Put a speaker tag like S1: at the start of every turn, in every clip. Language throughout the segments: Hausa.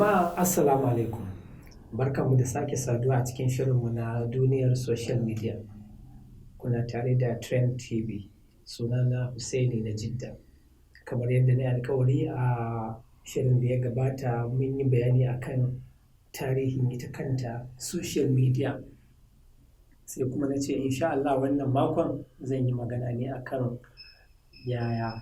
S1: Jama'a, assalamu alaikum. Barkanmu da sake saduwa a cikin shirinmu na duniyar social media. Kuna tare da Trend TV. Sunana Hussaini na Jidda. Kamar yadda na yi alkawari a shirin da ya gabata, mun yi bayani akan tarihin ita kanta social media. Sai kuma na ce insha Allah wannan makon zan yi magana ne akan yaya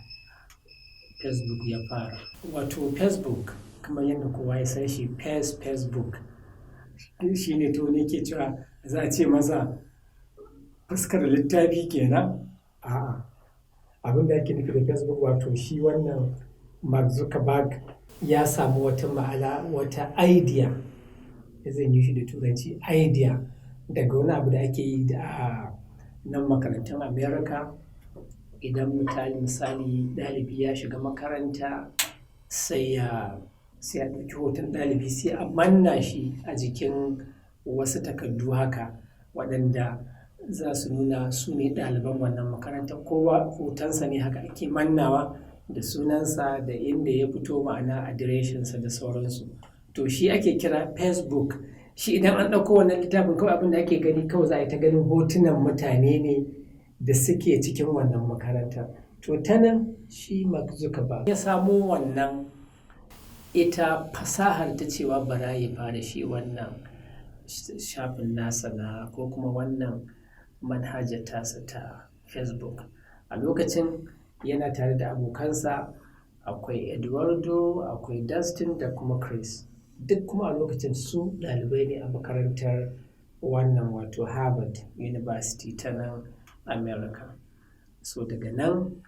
S1: Facebook ya fara. Wato Facebook, kamar yadda kowa ya san shi, Facebook shi ne, to ne ke cewa za a ce masa fuskar littafi kenan? A'a. Abin da ake nufi da Facebook, wato shi wannan Mark Zuckerberg ya samu wata ma'ala, wata idea, zan yi shi da Turanci, idea daga wani abu da ake yi da nan makarantun America. Idan misali ɗalibi ya shiga makaranta, sai a ɗauki hoton ɗalibi, sai a manna shi a jikin wasu takardu haka waɗanda za su nuna su ne ɗaliban wannan makarantar. Kowa hotonsa ne haka ake mannawa da sunansa da inda ya fito, ma'ana adireshinsa da sauransu. To, shi ake kira Facebook. Shi idan an ɗauko wannan littafin, kawai abin da ake gani, kawai za a yi ta ganin hotunan mutane ne da suke cikin wannan makarantar. To, ta nan shi Mark Zuckerberg ya samo wannan ita fasahar ta cewa bara ya fara shi wannan shafin nasa na ko kuma wannan manhajar tasa ta Facebook. A lokacin yana tare da abokansa, akwai Eduardo, akwai Dustin da kuma Chris. Duk kuma a lokacin su ɗalibai ne a makarantar wannan, wato Harvard University ta nan America. So daga nan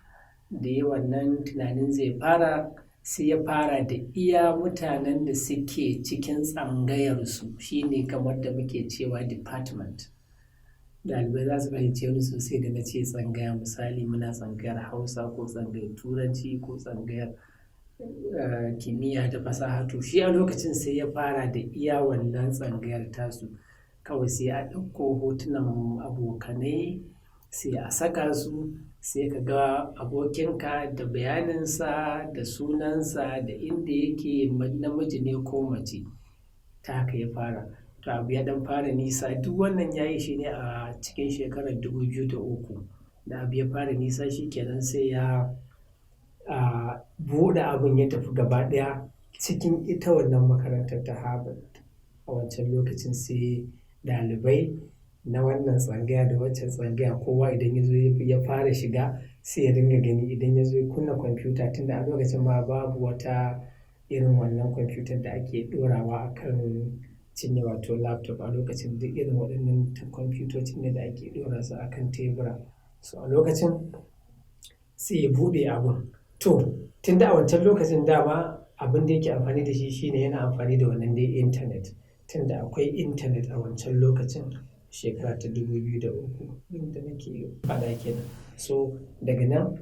S1: da yi wannan tunanin zai fara, sai ya fara da iya mutanen da suke cikin tsangayarsu, shine kamar da muke cewa department. Ɗalibai za su fahimce ni sosai da na ce tsangaya. Misali, muna tsangayar Hausa ko tsangayar Turanci ko tsangayar kimiyya da fasaha. To, shi a lokacin sai ya fara da iya wannan tsangayar tasu. Kawai sai a ɗauko hotunan abokanai, sai a saka su, sai ka ga abokinka da bayaninsa da sunansa da inda yake, namiji ne ko mace. Ta haka ya fara. To, abu ya ɗan fara nisa. Duk wannan ya yi shi ne a cikin shekarar 2003. Da abu ya fara nisa, shi kenan, sai ya buɗe abun ya tafi gaba ɗaya cikin ita wannan makarantar ta Harvard. A wancan lokacin sai ɗalibai na wannan tsangaya da waccan tsangaya, kowa idan ya zo ya fara shiga, sai ya dinga gani idan ya zo ya kunna kwamfuta, tunda a lokacin ma babu wata irin wannan kwamfutar da ake ɗorawa a kan cinya, wato laptop. A lokacin duk irin waɗannan kwamfutocin ne da ake ɗora su a kan tebura. So a lokacin sai ya buɗe abun. To, tunda a wancan lokacin dama abin da yake amfani da shi shine yana amfani da wannan dai intanet. Tunda akwai intanet a wancan lokacin, shekara ta 2003 inda nake faɗa kenan. So daga nan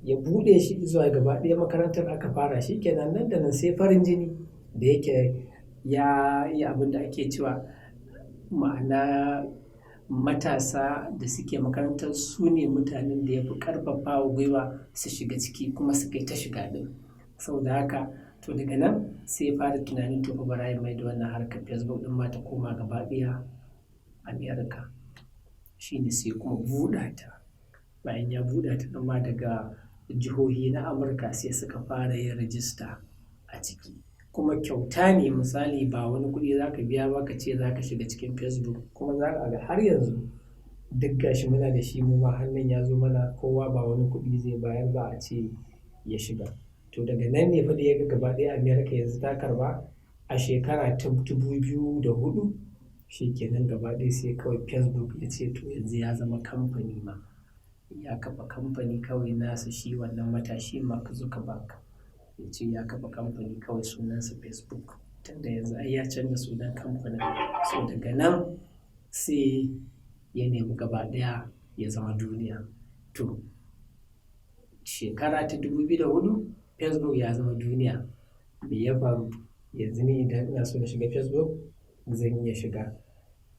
S1: ya buɗe shi zuwa gaba ɗaya makarantar, aka fara shi kenan. Nan da nan sai farin jini, da yake ya yi abin da ake cewa, ma'ana matasa da suke makarantar su ne mutanen da ya fi ƙarfafawa gwiwa su shiga ciki, kuma suka yi ta shiga ɗin. Saboda haka, to, daga nan sai ya fara tunanin, to fa bara ya mai da wannan harkar Facebook ɗin ma ta koma gaba ɗaya America. Shi ne sai kuma buɗa ta. Bayan ya buɗe ta ɗin ma, daga jihohi na Amurka sai suka fara yin rajista a ciki. Kuma kyauta ne, misali ba wani kuɗi za ka biya ba ka ce za ka shiga cikin Facebook. Kuma za ka ga har yanzu duk gashi muna da shi, mu ma hannun ya zo mana, kowa ba wani kuɗi zai bayar ba a ce ya shiga. To, daga nan ne fa da ya ga gaba ɗaya America yanzu ta karɓa a shekara ta 2004, shi kenan, gaba ɗaya sai kawai Facebook ya ce to yanzu ya zama kamfani ma. Ya kafa kamfani kawai nasa, shi wannan matashi Mark Zuckerberg. Ya ce ya kafa kamfani kawai sunansa Facebook. Tunda yanzu ai ya canza sunan kamfanin. So daga nan sai ya nemi gaba ɗaya ya zama duniya. To, shekara ta 2004 Facebook ya zama duniya. Me ya faru? Yanzu ni idan ina so na shiga Facebook, zan iya shiga.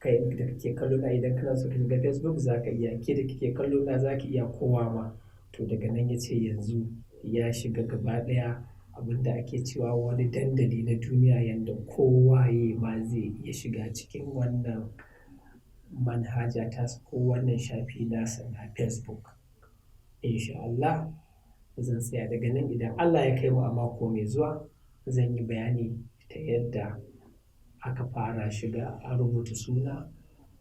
S1: Kai da kake kallo na, idan kana so ka shiga Facebook, za ka iya. Ke da kike kallo na, za ki iya, kowa ma. To, daga nan ya ce yanzu ya shiga gaba ɗaya. Abin da ake cewa wani dandali na duniya yanda kowaye ma zai iya shiga cikin wannan manhaja tasu ko wannan shafi nasa na Facebook. Insha Allah zan tsaya daga nan. Idan Allah ya kai mu a mako mai zuwa, zan yi bayani ta yadda aka fara shiga, a rubuta suna,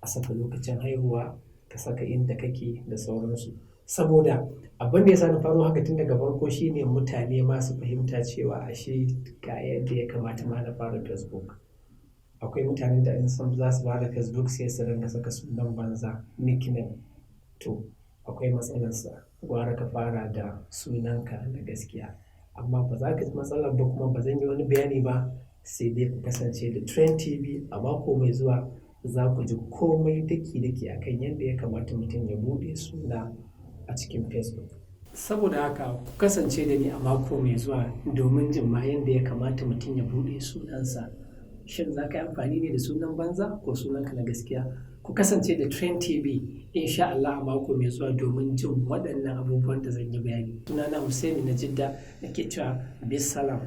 S1: a saka lokacin haihuwa, ka saka inda kake da sauransu. Saboda abin da ya sa na faro haka tun daga farko shine mutane ma su fahimta cewa ashe ga yadda ya kamata ma na fara Facebook. Akwai mutanen da in sun za su fara Facebook sai su ringa saka sunan banza, nickname. To, akwai matsalarsa. Gwara ka fara da sunanka na gaskiya. Amma ba za ka ji matsalar ba, kuma ba zan yi wani bayani ba, sai dai ku kasance da Trend TV a mako mai zuwa. Za ku ji komai daki-daki akan yadda ya kamata mutum ya buɗe suna a cikin Facebook. Saboda haka ku kasance da ni a mako mai zuwa domin jin ma yadda ya kamata mutum ya buɗe sunansa. Shin za ka yi amfani ne da sunan banza ko sunanka na gaskiya? Ku kasance da Trend TV insha Allah a mako mai zuwa domin jin waɗannan abubuwan da zan yi bayani. Sunana Hussaini na Jidda nake cewa bisalam.